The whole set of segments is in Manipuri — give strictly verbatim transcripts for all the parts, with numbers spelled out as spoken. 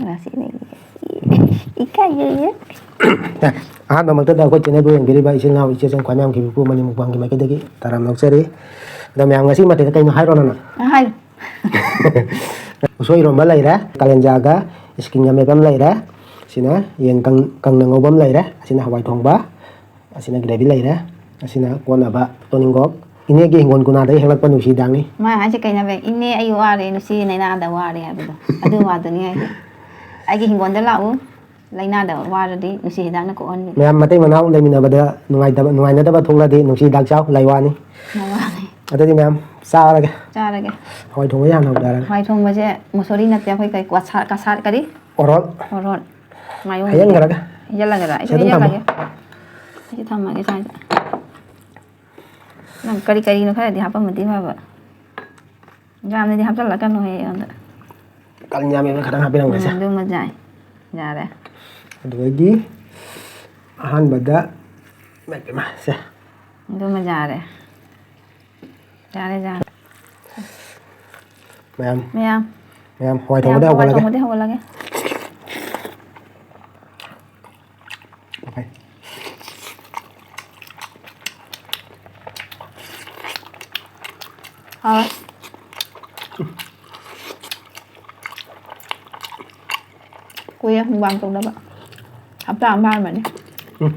ꯉꯁꯤꯗꯒꯤ ꯏꯀꯥꯏꯖꯩꯌꯦ꯫ ꯑꯍꯥꯟꯕꯃꯛꯇꯗ ꯑꯩꯈꯣꯏ ꯆꯦꯅꯦꯜꯕꯨ ꯌꯦꯡꯕꯤꯔꯤꯕ ꯏꯆꯤꯜ ꯏꯅꯥꯎ, ꯏꯆꯦ ꯏꯆꯟ, ꯈ꯭ꯋꯥꯏ ꯃꯌꯥꯝꯒꯤ ꯏꯄꯨ ꯃꯅꯤ ꯃꯨꯛꯕꯥꯡꯒꯤ ꯃꯥꯏꯀꯩꯗꯒꯤ ꯇꯔꯥꯝꯅ ꯑꯣꯛꯆꯔꯤ꯫ ꯑꯗꯣ ꯃꯌꯥꯝ, ꯉꯁꯤ ꯃꯊꯦꯜꯗ ꯀꯩꯅꯣ ꯍꯥꯏꯔꯣ ꯅꯪꯅ? ꯍꯥꯏꯌꯨ꯫ ꯎꯁꯣꯏ ꯏꯔꯣꯝꯕ ꯂꯩꯔꯦ, ꯀꯥꯂꯦꯟꯖꯥꯒ ꯏꯁꯀꯤꯟꯒ ꯃꯦꯠꯄ ꯑꯃ ꯂꯩꯔꯦ, ꯑꯁꯤꯅ ꯌꯦꯟ ꯀꯪ-, ꯀꯪꯅ ꯉꯧꯕ ꯑꯃ ꯂꯩꯔꯦ, ꯑꯁꯤꯅ ꯍꯋꯥꯏ ꯊꯣꯡꯕ, ꯑꯁꯤꯅ ꯒ꯭ꯔꯦꯚꯤ ꯂꯩꯔꯦ, ꯑꯁꯤꯅ ꯀꯣꯟꯅꯕ ꯇꯣꯅꯤꯡꯒꯣꯛ꯫ ꯏꯅꯦꯒꯤ ꯍꯤꯡꯒꯣꯜ ꯀꯨꯅꯥꯗꯒꯤ ꯍꯦꯛꯂꯛꯄ ꯅꯨꯡꯁꯤ ꯍꯤꯗꯥꯛꯅꯤ꯫ ꯃꯥ ꯍꯥꯏꯁꯦ ꯀꯩꯅꯣ ꯍꯥꯏꯕ? "ꯏꯅꯦ, ꯑꯩ ꯋꯥꯔꯦ, ꯅꯨꯡꯁꯤ ꯅꯩꯅꯥꯗ ꯋꯥꯔꯦ" ꯍꯥꯏꯕꯗꯣ, ꯑꯗꯨ ꯋꯥꯗꯨꯅꯤ ꯍꯥꯏꯁꯦ꯫ "ꯑꯩꯒꯤ ꯍꯤꯡꯒꯣꯜꯗ ꯂꯥꯛꯎ, ꯂꯥꯏꯅꯥꯗ ꯋꯥꯔꯗꯤ ꯅꯨꯡꯁꯤ ꯍꯤꯗꯥꯛꯅ ꯀꯣꯛꯍꯟꯒꯦ"꯫ ꯃꯌꯥꯝ, ꯃꯇꯩ ꯃꯅꯥꯎ ꯂꯩꯃꯤꯟꯅꯕꯗ ꯅꯨꯡꯉꯥꯏꯇꯕ, ꯅꯨꯡꯉꯥꯏꯅꯗꯕ ꯊꯣꯛꯂꯗꯤ ꯅꯨꯡꯁꯤ ꯍꯤꯗꯥꯛ ꯆꯥꯎ, ꯂꯩ ꯋꯥꯅꯤ꯫ ꯃꯥꯅꯤ꯫ ꯑꯗꯨꯗꯤ ꯃꯌꯥꯝ, ꯆꯥꯔꯒꯦ꯫ ꯆꯥꯔꯒꯦ꯫ ꯍꯋꯥꯏ ꯊꯣꯡꯕ ꯌꯥꯝ ꯍꯥꯎꯖꯔꯦ꯫ ꯍꯋꯥꯏ ꯊꯣꯡꯕꯁꯦ ꯃꯨꯁꯣꯔꯤ ꯅꯠꯇꯦ, ꯑꯩꯈꯣꯏ ꯀꯩ, ꯀꯁꯥ-, ꯀꯁꯥ-, ꯀꯔꯤ? ꯑꯣꯔꯣꯠ꯫ ꯑꯣꯔꯣꯠ꯫ ꯃꯥꯏꯌꯣꯡ ꯍꯌꯦꯡ ꯈꯔꯒ꯫ ꯌꯦꯜꯂꯒꯦꯔꯥ? ꯑꯩꯁꯨ ꯁꯤ ꯑꯗꯨꯝ ꯊꯝꯃꯣ꯫ ꯌꯦꯜꯂꯒꯦ꯫ ꯑꯩꯁꯨ ꯊꯝꯃꯒꯦ ꯁ꯭ꯋꯥꯏꯗ꯫ ꯅꯪ ꯀꯔꯤ ꯀꯔꯤꯅꯣ ꯈꯔꯗꯤ ꯍꯥꯞꯄꯝꯃꯗꯤ ꯐꯕ꯫ ꯌꯥꯝꯅꯗꯤ ꯍꯥꯞꯆꯜꯂꯛꯀꯅꯨꯍꯦ ꯑꯩꯉꯣꯟꯗ꯫ ꯀꯥꯂꯦꯟ ꯌꯥꯝꯃꯦꯅ ꯈꯤꯇꯪ ꯍꯥꯞꯄꯤꯔꯝꯒꯦꯁꯦ꯫ ꯎꯝ, ꯑꯗꯨꯃ ꯌꯥꯏ꯫ ꯌꯥꯔꯦ꯫ ꯑꯗꯨꯗꯒꯤ ꯑꯍꯥꯟꯕꯗ, ꯏꯃꯥꯏ ꯄꯦꯝꯃ, ꯁꯦ꯫ ꯑꯗꯨꯃ ꯌꯥꯔꯦ꯫ ꯌꯥꯔꯦ, ꯌꯥꯔꯦ꯫ ꯃꯌꯥꯝ꯫ ꯃꯌꯥꯝ꯫ ꯃꯌꯥꯝ, ꯍꯋꯥꯏ ꯃꯌꯥꯝ, ꯊꯣꯡꯕꯗꯩ ꯍꯋꯥꯏ ꯍꯧꯒꯠꯂꯒꯦ꯫ ꯊꯣꯡꯕꯗꯩ ꯍꯧꯒꯠꯂꯒꯦ꯫ Okay꯫ ꯍꯥꯎꯋꯦ꯫ ꯀꯨꯏꯔꯦ mukbang ꯇꯧꯗꯕ꯫ ꯍꯞꯇꯥ ꯑꯃ ꯐꯥꯔꯝꯃꯅꯤ꯫ ꯎꯝ꯫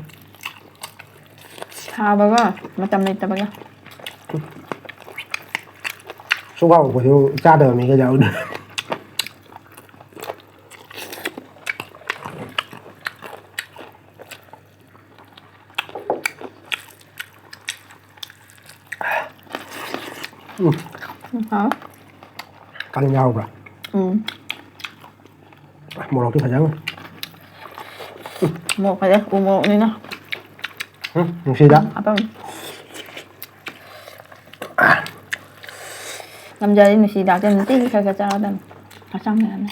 ꯁꯥꯕꯒ ꯃꯇꯝ ꯂꯩꯇꯕꯒ꯫ ꯁꯨꯡꯀꯥꯎ ꯀꯥꯎꯄꯣꯠꯇꯦ ꯆꯥꯗꯕ ꯃꯤꯒ ꯌꯥꯎꯗꯦ꯫ ꯎꯝ꯫ ꯎꯝ, ꯍꯥꯎ꯫ ꯀꯥꯂꯦꯟ ꯌꯥꯎꯕ꯭ꯔꯥ? ꯎꯝ꯫ ꯃꯣꯔꯣꯛꯇꯤ ꯐꯖꯅ꯫ ꯃꯣꯔꯣꯛ ꯐꯖꯅ, ꯎ ꯃꯣꯔꯣꯛꯅꯤꯅ꯫ ꯎꯝ, ꯅꯨꯡꯁꯤꯗ꯫ ꯎꯝ, ꯍꯥꯞꯄꯝꯃꯦ꯫ ꯉꯝꯖꯔꯗꯤ ꯅꯨꯡꯁꯤ ꯍꯤꯗꯥꯛꯁꯦ ꯅꯨꯡꯇꯤꯒꯤ ꯈꯔ ꯈꯔ ꯆꯥꯒꯗꯕꯅꯤ꯫ ꯍꯛꯆꯥꯡ ꯐꯅꯕ꯫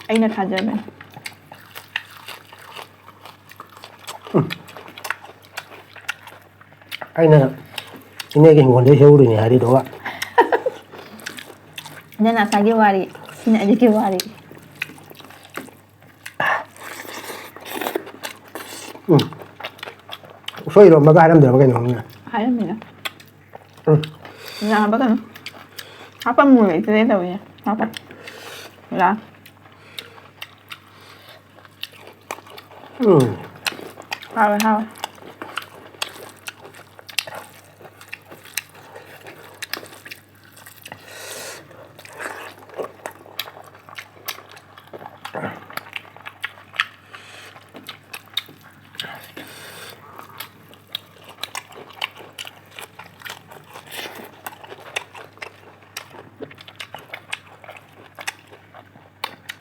ꯑꯩꯅ ꯊꯥꯖꯕꯅꯤ꯫ ꯑꯩꯅ ꯏꯅꯦꯒꯤ ꯍꯤꯡꯒꯣꯜꯗꯩ ꯍꯦꯛꯎꯔꯤꯅꯦ ꯍꯥꯏꯔꯤꯗꯨꯒ꯫ ꯑꯗꯨꯅ ꯉꯁꯥꯏꯒꯤ ꯋꯥꯔꯤ, ꯁꯤꯅ ꯑꯌꯨꯛꯀꯤ ꯋꯥꯔꯤ꯫ ꯎꯝ꯫ ꯎꯁꯣꯏ ꯏꯔꯣꯝꯕꯒ ꯍꯥꯏꯔꯝꯗ꯭ꯔꯕ ꯀꯩꯅꯣ ꯈꯪꯗꯦ꯫ ꯍꯥꯏꯔꯝꯃꯤꯅ꯫ ꯎꯝ꯫ ꯌꯥꯕ ꯀꯩꯅꯣ꯫ ꯍꯥꯞꯄꯝꯃꯣꯏ ꯂꯩꯇ꯭ꯔꯦ ꯇꯧꯔꯤꯁꯦ꯫ ꯍꯥꯞꯄ꯫ ꯌꯥ꯫ ꯎꯝ꯫ ꯍꯥꯎꯋꯦ, ꯍꯥꯎꯋꯦ꯫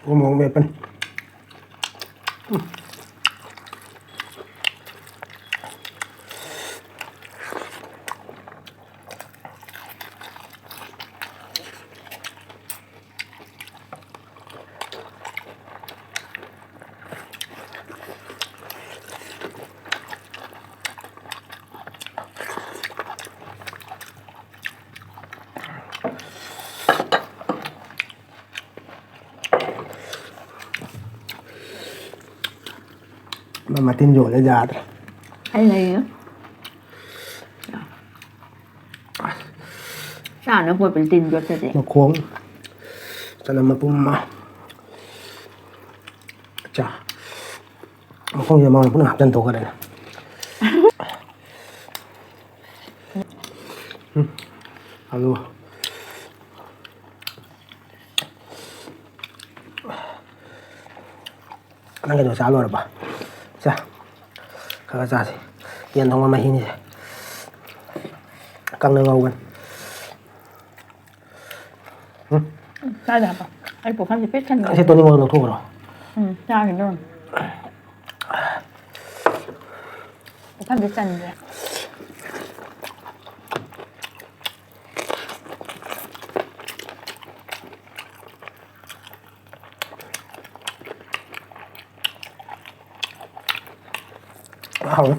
ꯎ ꯃꯣꯔꯣꯛ ꯃꯦꯠꯄꯅꯤ꯫ ꯃꯥ ꯃꯇꯤꯟ ꯌꯣꯠꯂꯦ ꯌꯥꯗ꯭ꯔꯦ꯫ ꯑꯩ ꯂꯩꯌꯦ꯫ ꯆꯥꯅꯕ ꯄꯣꯠꯄꯨꯗꯤ ꯇꯤꯟ ꯌꯣꯠꯆꯗꯦ꯫ ꯃꯈꯣꯡ ꯆꯅꯝ ꯃꯄꯨꯝ ꯑꯃ꯫ ꯑꯆꯥ꯫ ꯃꯈꯣꯡꯁꯦ ꯃꯉꯣꯟꯗ ꯄꯨꯟꯅ ꯍꯥꯞꯆꯤꯟ ꯊꯣꯛꯈ꯭ꯔꯦꯅꯦ꯫ ꯎꯝ꯫ ꯑꯗꯨ ꯅꯪ ꯀꯩꯅꯣ ꯆꯥ ꯂꯣꯏꯔꯕ? ꯁꯦ, ꯈꯔ ꯈꯔ ꯆꯥꯁꯤ꯫ ꯌꯦꯟ ꯊꯣꯡꯕ ꯃꯍꯤꯅꯤꯁꯦ꯫ ꯀꯪꯅ ꯉꯧꯕꯅꯤ꯫ ꯎꯝ? ꯆꯥꯗꯦ ꯍꯥꯏꯕ꯫ ꯑꯩ ꯄꯨꯈꯝꯁꯦ ꯄꯤꯛ ꯊꯟꯒ꯭ꯔꯦ꯫ ꯑꯁꯤ ꯇꯣꯅꯤ ꯃꯣꯏ ꯂꯧꯊꯣꯛꯈ꯭ꯔꯣ꯫ ꯎꯝ, ꯆꯥꯈꯤꯗꯧꯔꯦ꯫ ꯄꯨꯈꯝꯁꯦ ꯆꯟꯗ꯭ꯔꯦ꯫ ꯍꯥꯎꯋꯦ꯫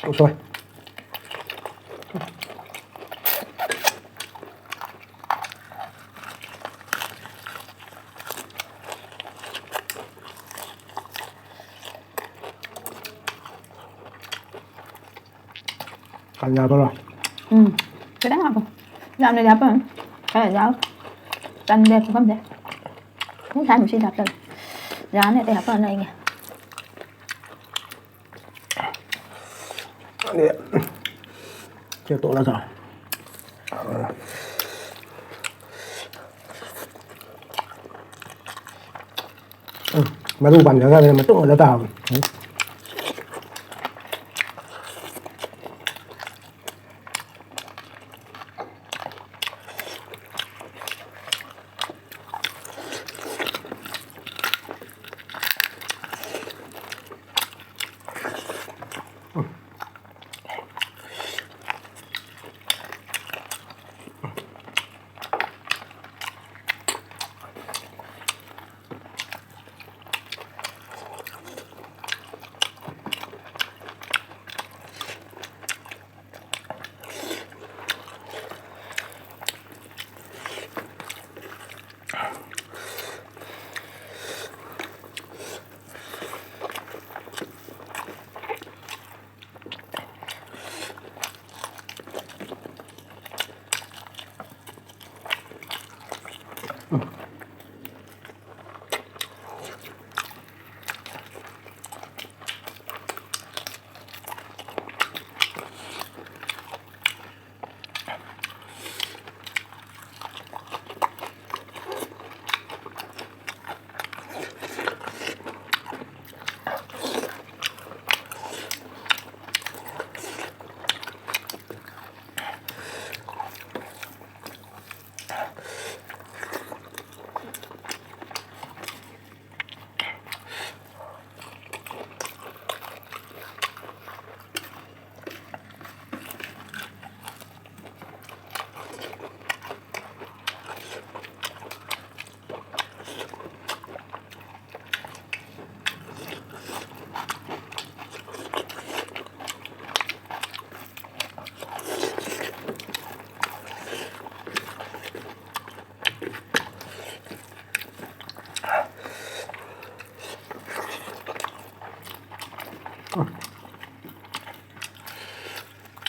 ꯎꯁꯣꯏ꯫ ꯀꯥꯂꯦꯖꯥꯗꯨꯔꯣ? ꯎꯝ꯫ ꯈꯤꯇꯪ ꯍꯥꯞꯄꯣ꯫ ꯌꯥꯝꯅꯗꯤ ꯍꯥꯞꯄꯅꯨ꯫ ꯈꯔ ꯌꯥꯎ꯫ ꯇꯟꯗꯦ ꯄꯨꯈꯝꯁꯦ꯫ ꯄꯨꯡ ꯁꯥꯏꯃꯨꯛ ꯁꯤ ꯍꯥꯞꯆꯜꯂꯦ꯫ ꯌꯥꯔꯅꯤ ꯑꯇꯩ ꯍꯥꯞꯄꯛꯑꯅꯨ ꯑꯩꯒꯤ꯫ ꯑꯗꯨꯗꯤ ꯁꯤ ꯇꯣꯠꯂ ꯆꯥꯎ꯫ ꯎꯝ, ꯃꯔꯨ ꯄꯥꯟꯖꯈ꯭ꯔꯕꯅꯤꯅ ꯃꯇꯨꯡ ꯑꯣꯏꯅ ꯇꯥꯕꯅꯤ꯫ ꯎꯝ꯫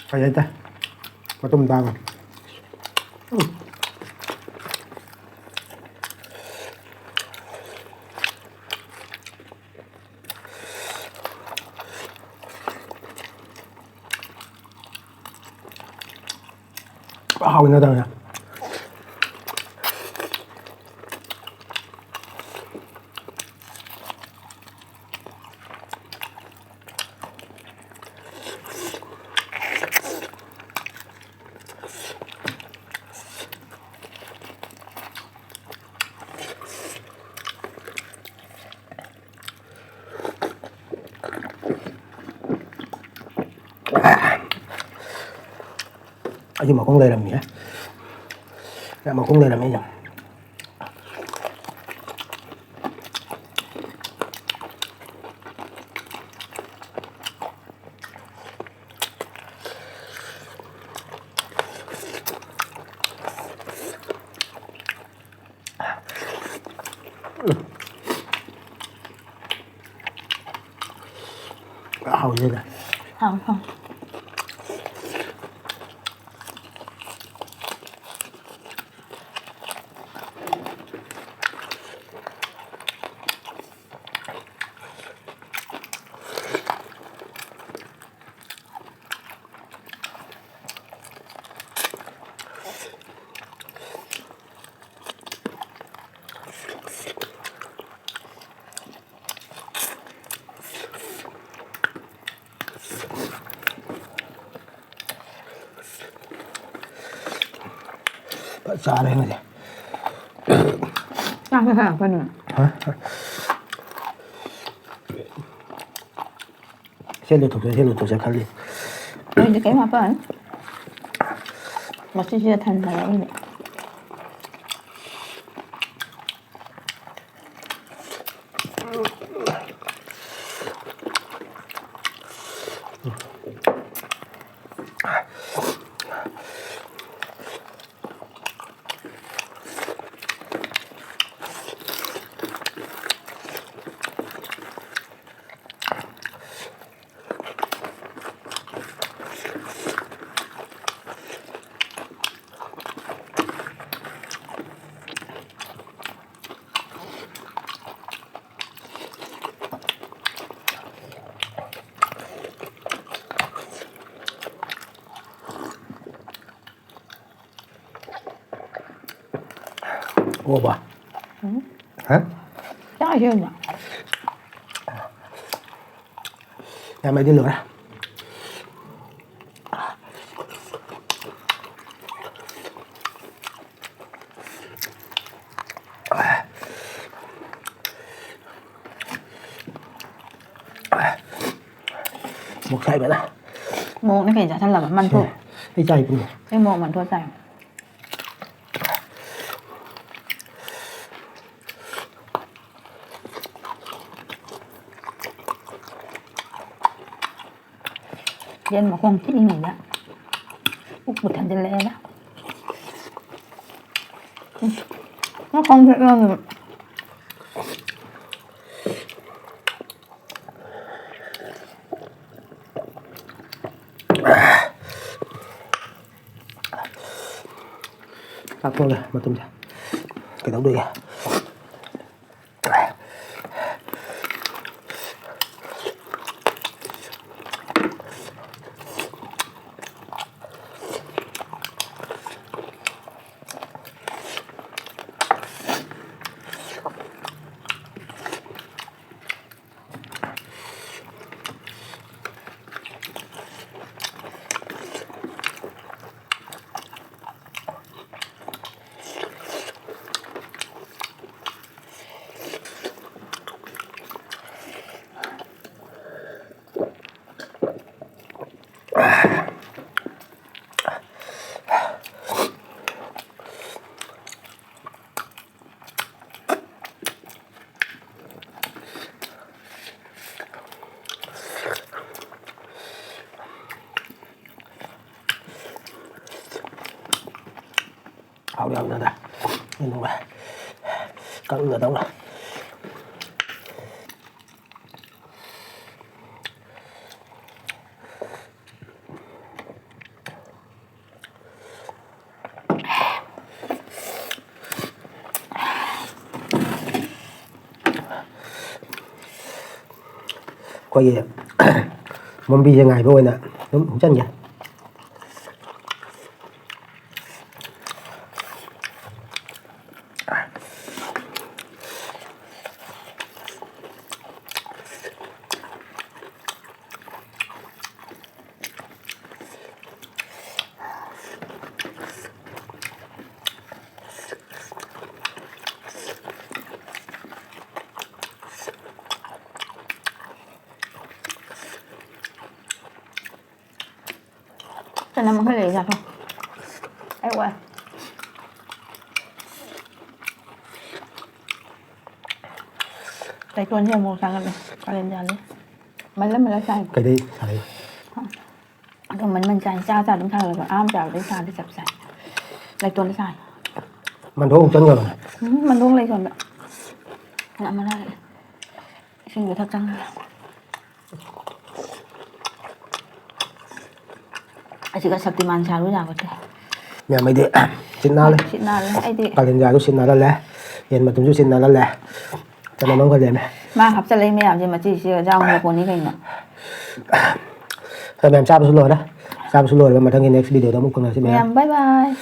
ꯐꯖꯩꯗ꯫ ꯃꯇꯨꯝ ꯇꯥꯡꯉꯦ꯫ ꯎꯝ꯫ ꯍꯥꯎꯅ ꯇꯧꯔꯦ꯫ ꯑꯩꯁꯨ ꯃꯈꯣꯡ ꯂꯩꯔꯝꯃꯤꯍꯦ꯫ ꯃꯈꯣꯡ ꯂꯩꯔꯝꯃꯦ ꯑꯩꯁꯨ꯫ ꯍꯥꯎꯖꯩꯗ꯫ ꯍꯥꯎ, ꯍꯥꯎ꯫ ꯐꯖ ꯆꯥꯔꯦ ꯉꯁꯤ꯫ ꯆꯥꯛꯁꯦ ꯈꯔ ꯌꯥꯝ ꯀꯟꯅ꯫ ꯍꯥ? ꯁꯦ ꯂꯣꯏꯊꯣꯛꯁꯦ, ꯁꯦ ꯂꯣꯏꯊꯣꯛꯁꯦ ꯈꯜꯂꯤ꯫ ꯑꯩꯗꯤ ꯀꯩꯝ ꯍꯥꯞꯄꯛꯑꯅꯨ꯫ ꯃꯁꯤꯁꯤꯗ ꯊꯟꯊꯔꯛꯏꯅꯦ꯫ ꯑꯣꯕ꯫ ꯎꯝ꯫ ꯍꯥ? ꯆꯥꯛ ꯏꯁꯤꯡ ꯌꯥꯝ ꯍꯩꯗꯤ ꯂꯣꯏꯔꯦ꯫ ꯃꯣꯛ ꯁꯥꯏꯕꯅ꯫ ꯃꯣꯔꯣꯛꯅ ꯀꯩ ꯆꯥꯁꯜꯂꯕ? ꯃꯟꯊꯣꯛ꯫ ꯑꯩ ꯆꯥꯏ ꯄꯨꯡ꯫ ꯑꯩ ꯃꯣꯔꯣꯛ ꯃꯟꯊꯣꯛ ꯆꯥꯏ꯫ ꯌꯦꯟ ꯃꯈꯣꯡ ꯊꯤꯛꯏꯉꯩꯗ ꯄꯨꯛꯄꯨ ꯊꯟꯖꯤꯜꯂꯛꯑꯦꯗ꯫ ꯎꯝ꯫ ꯃꯈꯣꯡ ꯊꯤꯛꯂꯝꯃꯦ꯫ ꯆꯥꯛ ꯇꯣꯛꯑꯒ ꯃꯇꯨꯝꯁꯦ ꯀꯩꯗꯧꯗꯣꯏꯒꯦ? ꯍꯥꯎꯗꯤ ꯍꯥꯎꯅꯗ꯫ ꯀꯪꯅꯗꯧꯅ꯫ ꯑꯩꯈꯣꯏꯒꯤ ꯃꯨꯝꯕꯤꯁꯦ ꯉꯥꯏꯕ ꯑꯣꯏꯅ ꯑꯗꯨꯝ ꯍꯨꯞꯆꯟꯒꯦ꯫ ꯆꯅꯝ ꯑꯃ ꯂꯩꯔꯦ ꯆꯥꯊꯣꯛ꯫ ꯑꯩ ꯋꯥꯏ꯫ ꯂꯩꯇꯣꯟꯁꯦ ꯑꯃꯨꯛ ꯆꯥꯒꯠꯂꯦ ꯀꯥꯂꯦꯟ ꯊꯥꯁꯦ꯫ ꯃꯜꯂ ꯃꯜꯂ ꯆꯥꯏ꯫ ꯀꯩꯗꯩ ꯁꯥꯔꯛꯏ? ꯑꯗꯨꯝ ꯃꯟ ꯃꯟ ꯆꯥꯏ꯫ ꯆꯥ ꯆꯥ ꯑꯗꯨꯝ ꯁꯥꯒꯠꯂꯦꯕ꯫ ꯑꯍꯥꯟꯕ ꯆꯥꯕꯗꯩ ꯆꯥꯗꯤ ꯆꯞ ꯆꯥꯏ꯫ ꯂꯩꯇꯣꯟꯗ ꯆꯥꯏ꯫ ꯃꯟꯊꯣꯛ ꯑꯃꯨꯛ ꯆꯪꯈ꯭ꯔꯕꯅꯦ꯫ ꯎꯝ, ꯃꯟꯊꯣꯛ ꯂꯩꯇꯣꯟꯗ꯫ ꯌꯥꯝ ꯃꯅꯥ ꯂꯩ꯫ ꯏꯁꯤꯡꯗꯣ ꯊꯛ ꯆꯪꯉꯒ꯫ ꯑꯁꯤꯒ ꯁꯛꯇꯤꯃꯥꯟ ꯁꯥꯔꯨ ꯌꯥꯕꯗꯤ꯫ ꯃꯌꯥꯝ ꯑꯩꯗꯤ ꯁꯤꯠ ꯅꯥꯜꯂꯦ꯫ ꯁꯤꯠ ꯅꯥꯜꯂꯦ꯫ ꯑꯩꯗꯤ ꯀꯥꯂꯦꯟ ꯊꯥꯁꯨ ꯁꯤꯠ ꯅꯥꯜꯍꯜꯂꯦ꯫ ꯌꯦꯟ ꯃꯇꯨꯝꯁꯨ ꯁꯤꯠ ꯅꯥꯜꯍꯜꯂꯦ꯫ ꯆꯅꯝ ꯑꯃꯒ ꯂꯦꯝꯃꯦ꯫ ꯃꯥ ꯍꯥꯞꯆꯜꯂꯛꯏ ꯃꯌꯥꯝꯁꯦ ꯃꯆꯤꯁꯤꯒ ꯌꯥꯎꯅ ꯄꯣꯠꯅꯤ ꯀꯩꯅꯣ꯫ ꯑꯗꯣ ꯃꯌꯥꯝ ꯆꯥꯕꯁꯨ ꯂꯣꯏꯔꯦ꯫ ꯆꯥꯕꯁꯨ ꯂꯣꯏꯔꯒ ꯃꯊꯪꯒꯤ next video ꯗ ꯑꯃꯨꯛ ꯐꯪꯅꯁꯤ ꯃꯌꯥꯝ꯫ ꯃꯌꯥꯝ bye bye꯫